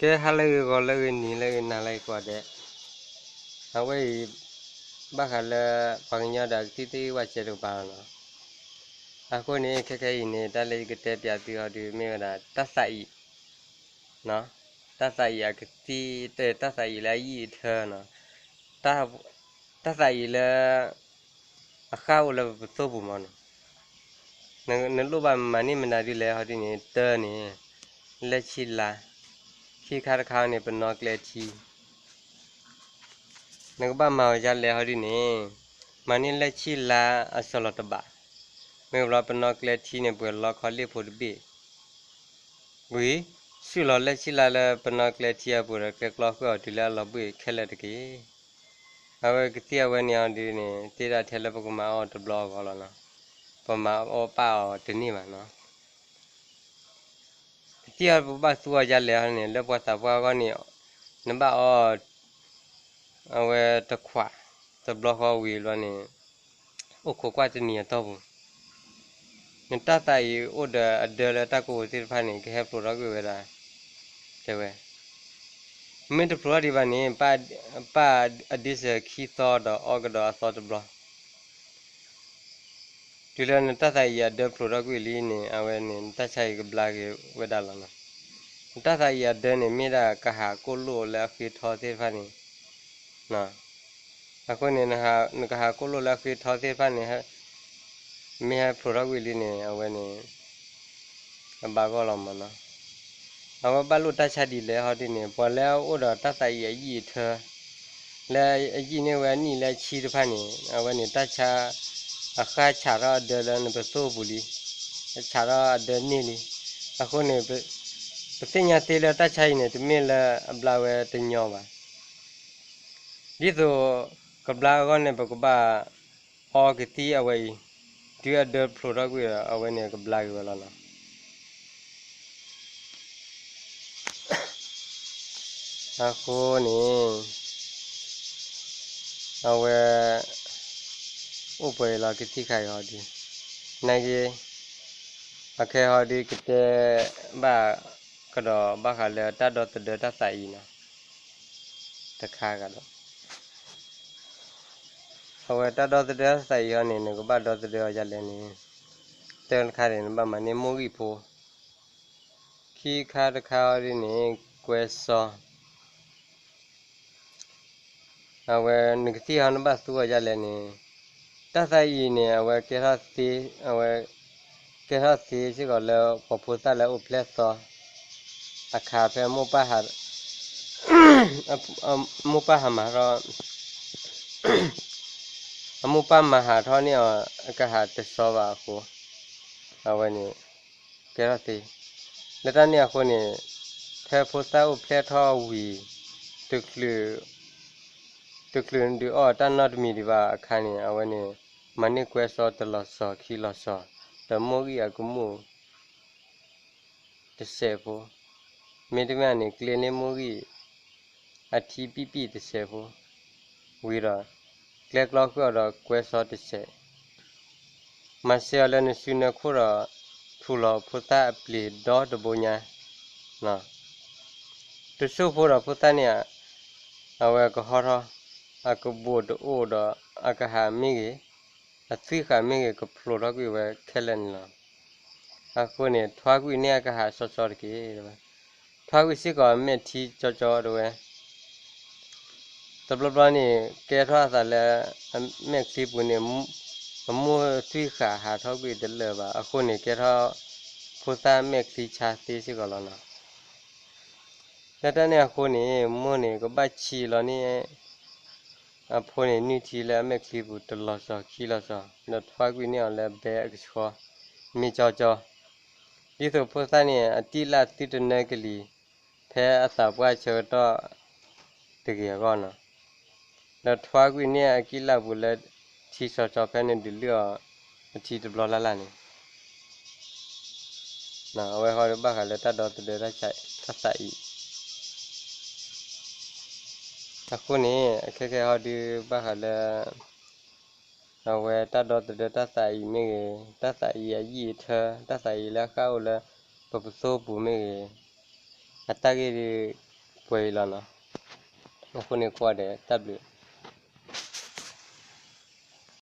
ကဲ ဟါလၢအဂ့ၤ ဂီၤလၢအဂ့ၤ နံၤလၢအဂ့ၤ နၤလၢအဂ့ၤကိးဂၤဒဲး, အဝဲအံၤ ဘၣ်ဃးလၢ ပှၤကညီဒီးကသံၣ်သ့ၣ်ဝဲစဲးတကပၤလီၤနီၤ. အဃိန့ၣ် ခဲခဲအံၤန့ၣ် တၢ်လၢယကတဲပၠးသုဟီဒုး မ့ၢ်ဝဲဒၣ် တၢ်သးအံၤ, တၢ်သးအံၤအကသံၣ်, တၢ်သးအံၤလၢအယံာ်အထၢနီၤ, တၢ်သးအံၤလၢ အဃၣ်အိၣ်လၢပသိၣ်ပူၤမးနီၤ. နလိၣ်ဘၣ်မၤန့ၢ်မနုၤဒ်လဲၣ်ဟီဒ်န့ၣ် တၢန့ၣ် လဲၢ်ဆံလါ, ခံခါတခါန့ၣ် ပနီၣ်ကျဲထံ, နကဘၣ်မၤအီၤဒ်လဲၣ်ဟီဒ်န့ၣ် မၤန့ၢ်လဲၢ်ဆံလါအစီၤလီၤတဘး, မ့ၢ်ဘျီ ပနီၣ်ကျဲထံန့ၣ် ပှဲၤလီခီလ့ၣ်ဖိတဘ့ၣ်, ဝံၤ စုၣ်လီၤလဲၢ်ဆံလါလၢပနီၣ်ကျဲထံအပူၤဒီး ကျဲကျီဃုာ်အီၤတုၤလၢအလီၤဘှံးခဲလၢာ်တက့ၢ်. အဝဲကသံၣ်အဝဲန့ၣ်အီၤဒ်န့ၣ် တ့ဒၣ်ထဲလၢပကမၤအီၣ်တဘျီအဂီၢ်လီၤနီၤ, ပမၤအီၣ်ပာ်အီၤတန့ၢ်ဘၣ်နီၤ. ကသံၣ်အီၤပဘၣ်သူအီၤဒ်လဲၣ်ဟီန့ၣ် လၢပှၤသးပှၢ်အဂီၢ်န့ၣ် နဘၣ်အီၣ် အဝဲတခွး တဘျီဃီဝံၤဘျီန့ၣ် အိၣ်ခိးကွၢ်တနံၤအတီၢ်ပူၤ, နတၢ်သးအံၤအိၣ်ဒီးအဒၢလၢတၢ်ကိးပူၤသ့ၣ်တဖၣ်န့ၣ် ကဟဲဖျိးထီၣ်ကွံာ်ဝဲဒၣ်, တဲဝဲ, မ့ၢ်တဖျိးထီၣ်ဒံးဘၣ်န့ၣ် ပာ်အဒ့စၢၤခံသီဒီးအီကဒီးအသီတဘျီ တုၤလၢနတၢ်သးအံၤအဒၢဖျိးထီၣ်ကွံာ်လံန့ၣ် အဝဲန့ၣ် နတၢ်ဆါအံၤကဘျါက့ၤဝဲဒၣ်လီၤနီၤ. နတၢ်သးအံၤအဒၢန့ၣ် မ့ၢ်ဒၣ်ကဟးကိၣ်လိၣ်လၢအဃ့ထီသ့ၣ်တဖၣ်န့ၣ်, အဃိန့ၣ် နကဟးကိၣ်လိၣ်လၢအဃ့ထီသ့ၣ်တဖၣ်န့ၣ် မ့ၢ်ဟဲဖျိးထီၣ်ကွံာ်လံန့ၣ် အဝဲန့ၣ် အဘၣ်ဂီၢ်လီၤမးနီၤ. အဝဲဘၣ်လိၣ်တၢ်ဆါဒ်လဲၣ်ဟီဒ်န့ၣ် ပှၤလၢအအိၣ်ဒီးတၢ်သးအံၤအယံာ်အထၢ လၢအယံာ်န့ၢ်ဝဲအနံၣ်လၢဆံတဖၣ်န့ၣ် အဝဲန့ၣ်တၢ်ဆါ အဃၣ်ဆးထီၣ်အဒၢလၢနပသိၣ်ပူၤလံ, ဆးထီၣ်အဒၢန့ၢ်လံ. အဃိန့ၣ် ပသ့ၣ်ညါသ့လၢတၢ်ဆါအံၤန့ၣ် တမ့ၢ်လၢအဘျါဝဲတညီဘၣ်. ဒ်သိးကဘျါအဂီၢ်န့ၣ် ပကဘၣ်အီကသံၣ်အဝဲအံၤ တုၤအဒၢဖျိးထီၣ်ကွံာ်ဒီး အဝဲန့ၣ်ကဘျါက့ၤဝဲလီၤနီၤ. အဃိန့ၣ် အဝဲ အိၣ်ပှဲၤအံၤလီၤ ကသံၣ်ခါအံၤဟီဒုး, နာ်က့ အခဲဟီဒုး ကတဲဘၣ်ကဒီးဘၣ်ဃးလၢတၢ်ဒီသဒၢတၢ်သးအံၤနီၤ, တခါဂၤဒီး အဝဲတၢ်ဒီသဒၢတၢ်သးအံၤဟီန့ၣ် နကဘၣ်ဒီသဒၢအီၤဒ်လဲၣ်န့ၣ်, တၢ်တခါန့ၣ် နဘၣ်မၤန့ၢ်မိၢ်ဂံၢ်ဖိ, ခံခါတခါဟီဒ်န့ၣ် ကွဲစီ အဝဲ နကသံၣ်ဟီနဘၣ်သူအီၤဒ်လဲၣ်န့ၣ်, တၢ်သးအံၤန့ၣ် အဝဲကဲထီၣ်သ့, အဝဲ ကဲထီၣ်သ့စ့ၢ်ကီးလၢပှၤဖိသၣ်လၢအအိၣ်ဖျဲၣ်သီ အခါဖဲ မိၢ်ပၢ်ဟးမၤထီၣ်, အမိၢ်ပၢ်မၤဟးထီၣ်န့ၢ်အီၤ အကဟးတစီဘၣ်အဃိ, အဝဲန့ၣ် ကဲထီၣ်သ့. လၢတၢ်န့ၣ်အဃိန့ၣ်, ဖဲဖိသၣ်အိၣ်ဖျဲၣ်ထီၣ်ဝံၤ, တချုး, တချုးဒုးအီၣ်တၢ်နီတမံၤဒံးဘၣ်အခါန့ၣ် အဝဲန့ၣ် မၤန့ၢ်ကွဲစီတလီၤစီၤခံလီၤစီၤ, ဒီးမိၢ်ဂံၢ်အကမူၣ် တစဲးဖိ, မ့တမ့ၢ်န့ၣ် ကျ့န့ၢ်မိၢ်ဂံၢ် အထံပံၣ်ပံၣ်တစဲးဖိ, ဝံၤဒီး ကျဲကျီဃုာ်အီၤဒီးကွဲစီတစဲး, မၤစၢၤအီၤလၢနစုနၢခိၣ်ဒီး ထူးလီၤဖိသၣ်အပျ့ၤဒီတဘိညါ, တစိၢ်ဖိဒီးဖိသၣ်န့ၣ် အဝဲကဟီထီၣ်, အကဘိၣ်တအိၣ်ဒီး အကဟးမ့ၢ်ဂ့ၤ, အသွံၣ်ဃာ်မ့ၢ်ဂ့ၤ ကဖျိးထီၣ်ကွံာ်ဝဲခဲလၢာ်န့ၣ်လီၤ. အဃိန့ၣ် ထွါကွံာ်န့ၢ်အကဟးစီစီတက့ၢ်. ထွါကွံာ်စ့ၢ်ကီးအမဲာ်ထံကၠီကၠီတဝဲ တဘျီဘျီန့ၣ် ကဲထီၣ်အသးလၢ အမဲာ်ချံပူၤန့ၣ် အမိၢ်သွံၣ်ဃာ်ဟးထီၣ်ကွံာ်တလၢာ်ဘၣ်. အဃိန့ၣ် ကဲထီၣ်ဖိသၣ်မဲာ်ချံဆါသ့စ့ၢ်ကီးလီၤနီၤ. လၢတၢ်န့ၣ်အဃိန့ၣ် မိၢ်န့ၣ် ကဘၣ်ဆံးလီၤန့ၢ် အဖိန့ၣ် နုၢ်ထံလၢအမဲာ်ချံပူၤတလီၤစီၤခံလီၤစီၤ, ဒီးထွါကွံာ်န့ၢ်အီၤလၢဘဲအကဆှီ မ့ၢ်ကၠီကၠီ, ဒ်သိးဖိသၣ်န့ၣ် အတံၢ်လၢ်သုတနၢကလံၤ ဖဲအသးပှၢ်ဆၢကတီၢ်တဂ့ၤအဂီၢ်နီၤ. ဒီးထွါကွံာ်န့ၢ်အကံၢ်လၢ်ပူၤလၢထံစီစီဖဲန့ၣ်ဒုးလုၢ်အီၤအထံတဘျီလၢ်လၢ်န့ၣ် အဝဲဟီဒုးဘၣ်ဃးလၢတၢ်ဒီသဒၢတၢ်သးအံၤ. အဃိန့ၣ် အခဲခဲဟီဒုးဘၣ်ဃးလၢ အဝဲတၢ်ဒီသဒၢတၢ်သးအံၤမ့ၢ်ဂ့ၤ, တၢ်သးအံၤအယံာ်အထၢ, တၢ်သးအံၤလၢအဃၣ်အိၣ်လၢပပသိပူၤမ့ၢ်ဂ့ၤ, အတၢ်ဂ့ၢ်ဒုး ပှဲၤအံၤလီၤနီၤ. အဃိန့ၣ် ကွၢ်ဒီးတၢ်ဘျုး